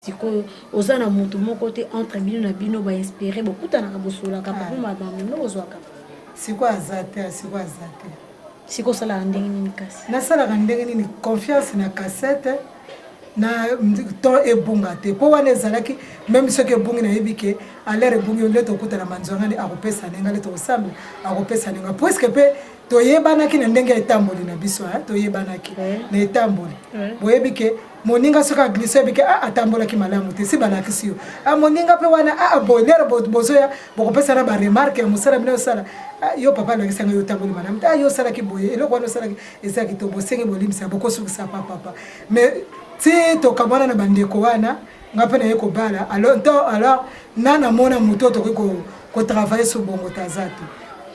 Sikoyo oza na mutu moko te entre bino na bino ba inspire bokutanaka bosololaka papa mabambo bozwaka. Sikoyo aza te, sikoyo aza te. Sikoyo osalaka ndenge nini kasi? Nasalaka ndenge nini? Confiance na cassette na to ebunga te mpo wana ezalaki meme soki ebungi nayebi ke alere ebungi nde tokutana manzwangani akopesa ndenge ale tokosambela akopesa ndenge puiske mpe toyebanaki na ndenge ya etamboli na biso toyebanaki na etamboli boyebi ke moninga soki aglise oyebi ke ah, atambolaki malamu te si balakisi yo ah, moninga mpe wana ah, boye lero bozoya bokopesa na baremarke ya mosala bino osala ah, yo papa alakisa ngai yo otamboli malamu te ah, yo osalaki boye eloko wana osalaki eza kito bosengi bolimbisa bokosukisa papapa mais ti tokamwana na bandeko wana nga mpe naye kobala alors nto alors na namona moto oyo tokoki kotravaille so bongo te aza te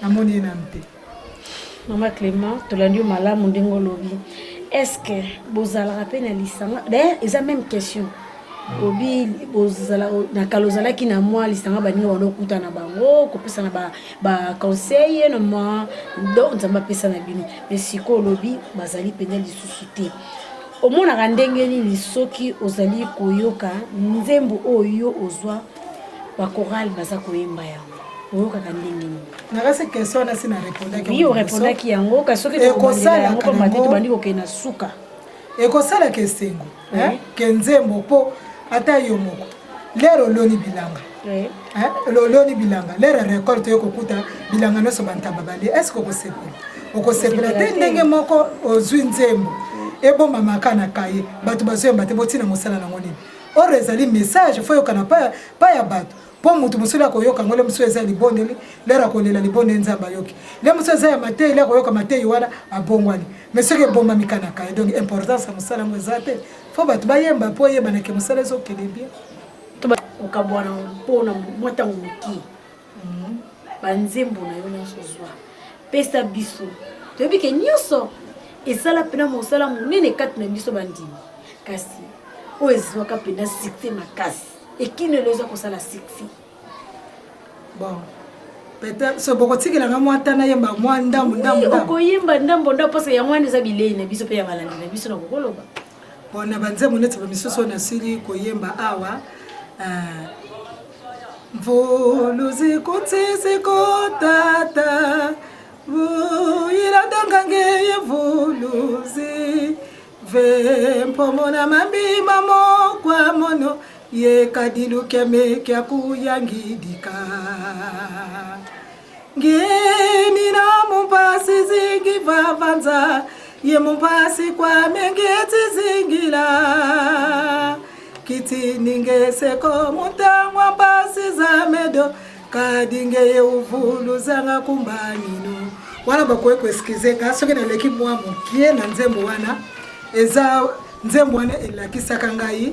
namoni ye nanu te. Mama Clément, tolandi yo malamu ndenge olobi. Est-ce que bozalaka mpe na lisanga? D'ailleurs, eza même question. Obi bozala na kala ozalaki na mwa lisanga baninga banda okuta na bango kopesa na ba, ba conseil na mwa do Nzambe apesa na bino. Mais sikoyo olobi bazali mpenza lisusu te. Omonaka ndenge nini soki ozali koyoka nzembo oyo yo ozwa ba chorale baza koyemba yango oyokaka ndenge nini? Nakasi question wana si na repondaki. Oui, orepondaki yango kasi soki tokobandela yango pamba te tobandi kokende na suka. Ekosalaka esengo ke nzembo mpo ata yo moko lero oloni bilanga oloni bilanga lero récolte yo kokuta bilanga nyonso bantaba balie est ce que okosepela? Okosepela te. Ndenge moko ozwi nzembo ebombamaka na kaye bato bazoyemba te botina mosala nango nini? Or ezali message fo yokana pa ya bato mpo moto mosusu akoyoka yango le mosusu eza libondeli lere akolela libondeli nzambe ayoki le mosusu eza ya mateyi le akoyoka mateyi wana abongwani mais soki ebombami kaka na kaye donc importance ya mosala yango eza te fo bato bayemba mpo oyebana ke mosala ezokende bien. Kokabwana mpona mwa ntango moke banzembo na yo nyonso ozwa pesa biso toyebi ke nyonso esala mpena mosala monene kati na biso bandimi kasi oyo ezwaka mpena succès makasi ekinelo eza kosala succès. Bon, peut-être so bokotikelanga mwa ata nayemba mwa ndambo ndambo. Okoyemba ndambo ndambo parce yango wana eza bilei na biso mpe ya balandi na biso na kokoloba. Bon, na banzembo neti bamisusu oyo nasili koyemba awa mvulu zikutsi zikotata vuyiladongange mvuluzi ve mpomo na mambi mamokwa mono ye kadilukiame kya kuyangidika ngeni na mumpasi zingivavanza ye mumpasi kwame ngetizingila kiti ningeseko muntangwa mpasi za medo kadinge ye uvuluzanga kumbanino wana bakoki koeskize nga soki naleki mwa mokie na nzembo wana. Eza nzembo wana elakisaka ngai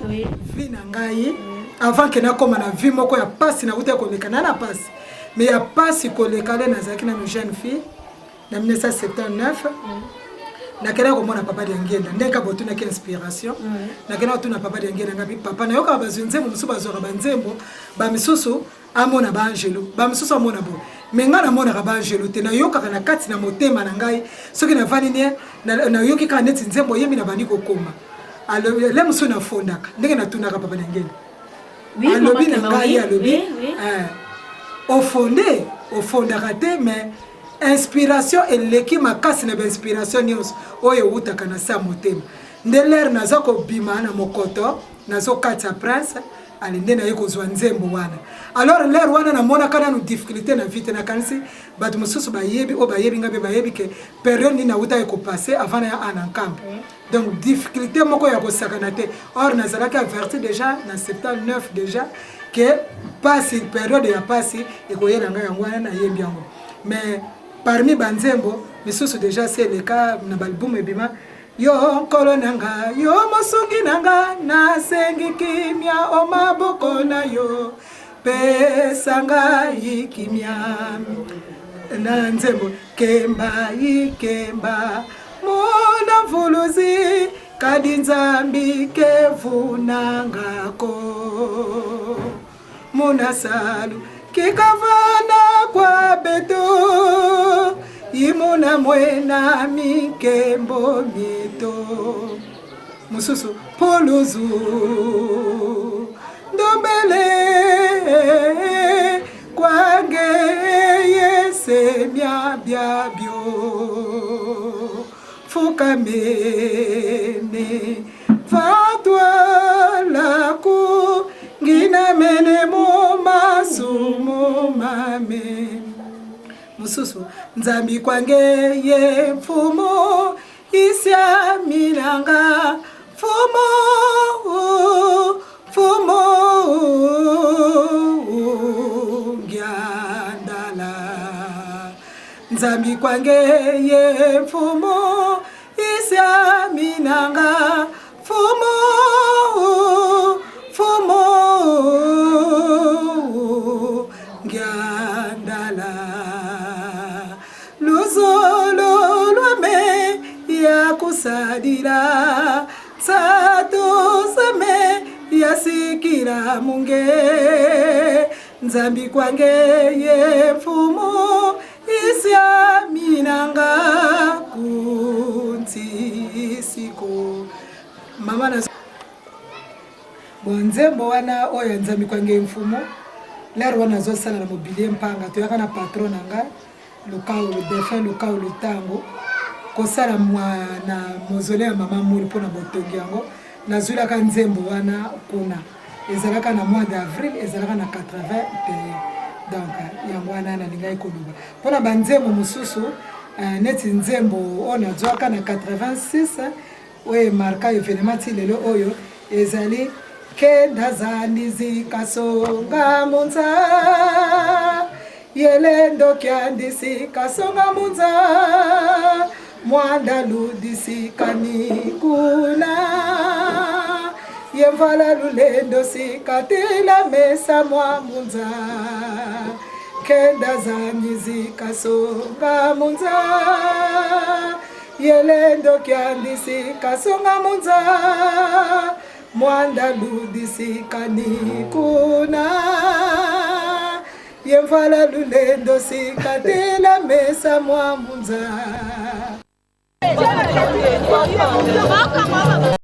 vie na ngai avant ke nakóma na vie moko ya pasi nauta koleka na pasi mais ya pasi koleka le nazalaki nanu jeune fille na 1979 nakendaki komona papa Diangenda ndenge kaka botunaki inspiration. Nakendaki kotuna papa Diangenda ngabi papa nayokaka bazwi nzembo mosusu bazwaka banzembo bamisusu amona baangelu bamisusu amona boye me ngai namonaka baangelu te nayokaka na kati na motema na ngai soki navandi nie nayoki kaka neti nzembo oyembi na bandi kokoma le mosusu nafondaka ndenge natunaka papa Diangenda alobi na ngai alobi ofonde ofondaka te mais inspiration eleki makasi na bainspiration nyonso oyo ewutaka na sa motema nde lere naza kobima na mokoto nazokatisa prince ale nde naye kozwa nzembo wana. Alors lere wana namonaka nanu difficulté na vie te nakanisi bato mosusu bayebi oyo bayebi ngai mpe bayebi ke période nini nawutaki kopasse avant naya a na nkambo donc difficulté moko ya kosakana te. Or nazalaki averti déjà na 79 déjà ke pasi période ya pasi ekoyela ngai yango wana nayembi yango. Mais parmi banzembo misusu déjà se eleka na baalbum ebima yo nkolo na nga yo mosungi na nga nasengi kimia o maboko na yo pesa ngai kimia na nzembo kemba ikemba mona mvuluzi kadi nzambi kevunangako mona salu kikavana kwa beto imuna mwena minkembo mito mosusu poluzu. Kamene Vatwalaku ngina mene mo masumu mame. Mosusu Nzambi kwange ye mfumu isya minanga mfumu mfumu ngyandala. Nzambi kwange ye mfumu isya minanga mfumu mfumu ngyandala. Luzolo lwame yakusadila tsato same yasikila munge. Nzambi kwange ye mfumu isya minanga kuntisiko. Mama na bon nzembo wana oyo ya Nzambi kwange mfumu lere wana azosala na mobilie mpanga toyaka na patron na ngai Lukau défunt Lukau Lutango kosala mwa na mausolée ya mama Muli mpona botongi yango. Nazwilaka nzembo wana kuna, ezalaka na mois d'avril, ezalaka na 81. Donc yango wana nalingaki koloba mpona banzembo mosusu. Neti nzembo oyo nazwaka na 86 oyo emarka événement ti lelo oyo ezali kenda zandizikasonga munza yelendo kyandisika munza mwanda ludisikani kuna yemvala lulendo sikatila mesa mwa munza kenda zandizikasonga munza yelendo kyandisika munza mwanda ludisikani kuna yemvala lulendo sikatila mesa mwa munza.